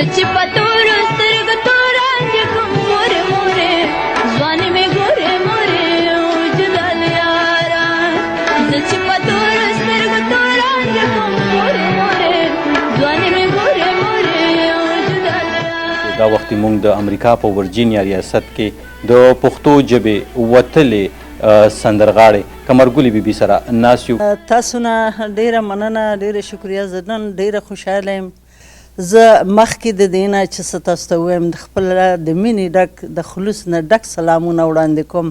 زه چې په تورو سترګو توران کوم مورې مورې، ځواني مې ګورې مورې او جدا له یاره. زه چې په تورو سترګو توران کوم مورې مورې، ځواني مې ګورې مورې او جدا له یاره. دا وخت مونږ د امریکا په ورجینیا ریاست کې د پښتو ژبې وتلې سندرغاړې قمرګلې بي بي سره ناست یو. تاسو نه ډیره مننه، ډیره شکریه. زه نن ډیره خوشحاله یم. زه مخکې د دې نه چې څه تاسو ته ووایم، د خپل د مینې ډک، د خلوص نه ډک سلامونه وړاندې کوم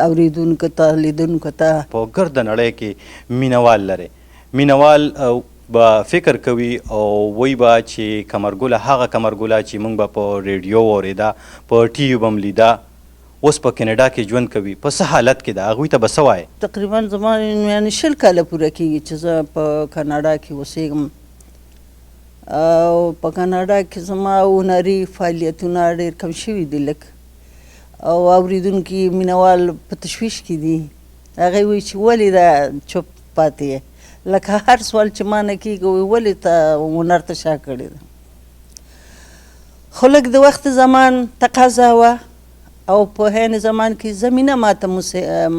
اورېدونکو ته، لیدونکو ته. په ګرده نړۍ کې مینوال لري، مینوال به فکر کوي او وایي به چې قمرګله، هغه قمرګله چې موږ به په ریډیو اورېده، په ټي وي به مو لیده، اوس په کینیډا کې ژوند کوي، په څه حالت کې ده؟ هغوی ته به څه وایې؟ تقریبا زما یعنې 20 کاله پوره کېږي چې زه په کاناډا کې اوسېږم، او په کاناډا کې زما هنري فعالیتونه ډېر کم شوي دي لږ، او اورېدونکي مینوال په تشویش کې دي. هغوی وایي چې ولې دا چوپ پاتې یې، لکه هر سوال چې ما نه کېږي وایي ولې ته هنر ته شا کړې ده. خو لږ د وخت زمان تقاضا وه، او په عین زمان کې زمینه ماته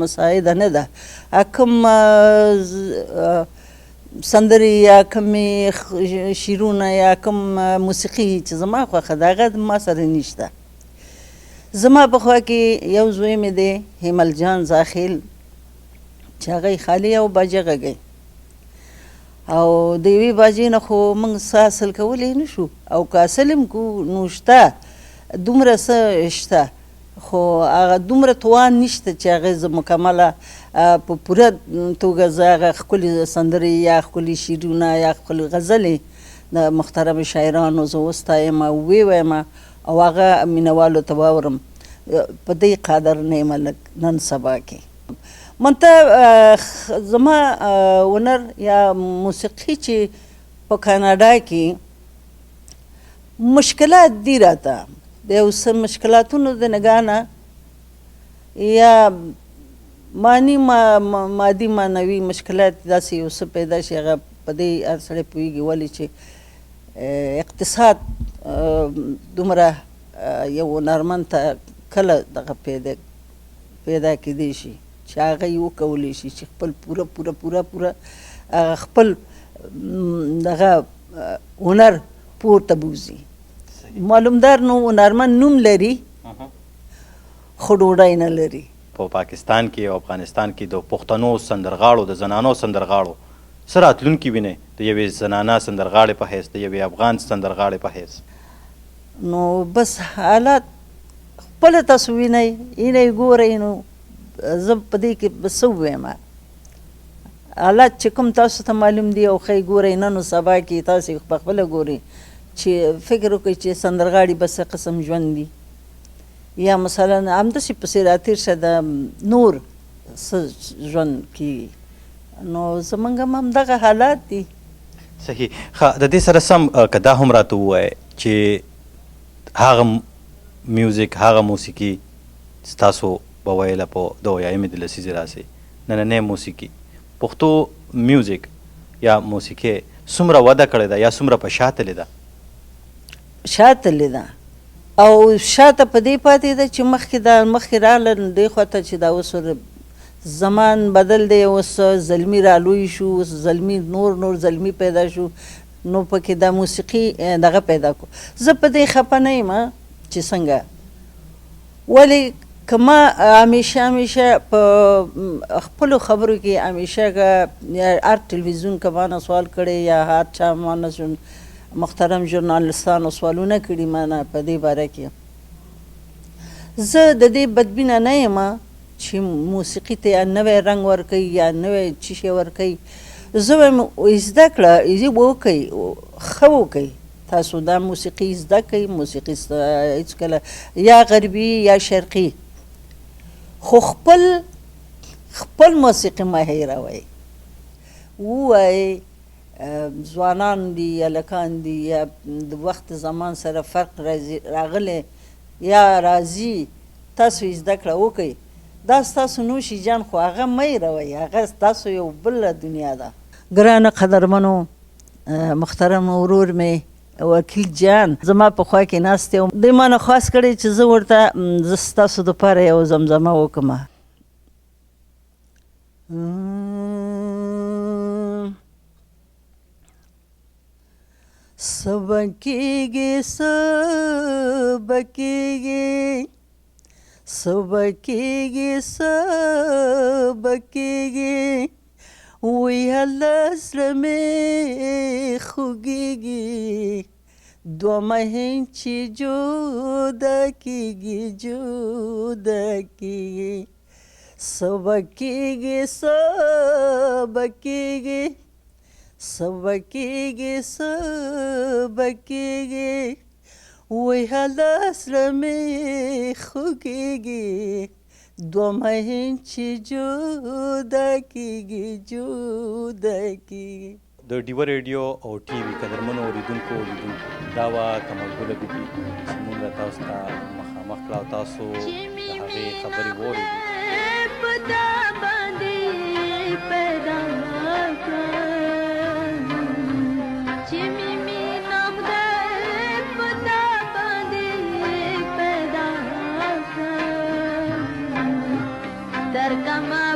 مساعده نه ده. کوم سندرې یا کومې شعرونه یا کوم موسیقي چې زما خوښه ده هغه ما سره نشته. زما په خوا کې یو زوی مې دی، هیمل جان زاخیل، چې هغه یې خالي او باجه غږوي، او د یوې باجې نه خو موږ څه حاصل کولی نه شو، او که حاصل هم کړو نو شته دومره څه شته، خو هغه دومره توان نشته چې هغه زه مکمله په پوره توګه زه هغه ښکلې سندرې یا ښکلې شعرونه یا ښکلې غزلې د محترمو شاعرانو زه وستایم او ووایم او هغه مینوالو ته واورم. په دې قادر نه یم لږ نن سبا کې. منته زما هنر یا موسیقي چې په کاناډا کې مشکلات دي راته، د یو څه مشکلاتونو د نګاه نه یا معنی مادي معنوي مشکلات داسې یو څه پیدا شي، هغه په دې هر سړی پوهېږي ولې چې اقتصاد دومره یو هنرمند ته کله دغه پیدا کېدی شي چې هغه یې وکولی شي چې خپل پوره پوره پوره پوره هغه خپل دغه هنر پورته بوځي. معلومدار نو هنرمند نوم لري خو ډوډۍ نه لري. په پاکستان کې او افغانستان کې د پښتنو سندرغاړو، د زنانو سندرغاړو څه راتلونکي وینئ د یوې زنانه سندرغاړې په حیث، د یوې افغان سندرغاړې په حیث؟ نو بس حالات خپله تاسو وینئ، اینئ ګورئ، نو زه په دې کې به څه ووایم. حالات چې کوم تاسو ته معلوم دي او ښه یې ګورئ، نن او سبا کې تاسو په خپله ګورئ چې فکر وکړئ چې سندرغاړي به څه قسم ژوند دي، یا مثلا همداسې پسې راتېر شه د نور څه ژوند کېږي. نو زمونږ هم همدغه حالات دي. صحیح. ښه، د دې سره سم که دا هم راته ووایې چې هغه میوزیک، هغه موسیقي ستاسو به ویله په د اویایمې د لسیزې راسې، نننۍ موسیقي پښتو میوزیک یا موسیقي څومره وده کړې ده یا څومره په شا تللې ده؟ شا تللې ده، او شاته په دې پاتې ده چې مخکې دا مخکې راغله دې خوا ته چې دا اوس زمان بدل دی، اوس زلمي را لوی شو، اوس زلمي نور نور زلمي پیدا شو، نو پکې دا موسیقي دغه پیدا کړو. زه په دې خپه نه یم چې څنګه، ولې که ما همیشه همیشه په خپلو خبرو کې همیشه که هر تلویزیون که ما نه سوال کړی یا هر چا ما نه محترم ژورنالستانو سوالونه کړي ما نه په دې باره کې، زه د دې بدبینه نه یم چې موسیقي ته یا نوی رنګ ورکوي یا نوی څه شی ورکوي. زه وایم زده کړه وکړئ، ښه وکړئ، تاسو دا موسیقي زده کړئ، موسیقي هېڅکله یا غربي یا شرقي، خو خپل خپل موسیقي مه هېروئ. ووایئ ځوانان دي، هلکان دي، یا د وخت زمان سره فرق راغلی یا راځي، تاسو یې زده کړه وکړئ. دا ستاسو نوشي جان، خو هغه مه هېروئ، هغه ستاسو یو بله دنیا ده. ګرانه قدرمنو محترم ورور مې وکیل جان زما په خوا کې ناست دی، دی ما نه خواست کړی چې زه ورته زه ستاسو دپاره یو زمزمه وکړم. څه به کېږي، څه به کېږي، څه به کېږي، څه به کېږي، وی الله زړه مې خوږېږي، دوه مهین چې جدا کېږي، جدا کېږي. څه به کېږي، څه به کېږي، څه به کېږي، څه به کېږي، وی الله زړه مې خوږېږي، دوه مهین چې جدا کېږي، جدا کېږي. د ډیوه ریډیو او ټي وي قدرمنو اورېدونکو او لیدونکو، دا وه قمر ګله بي بي چې مونږ تاسو ته مخامخ کړه او تاسو د هغې خبرې واورېدې. په تا باندې پیدا کړم چې مې مینه خدای په تا باندې پیدا کړم، تر کماله.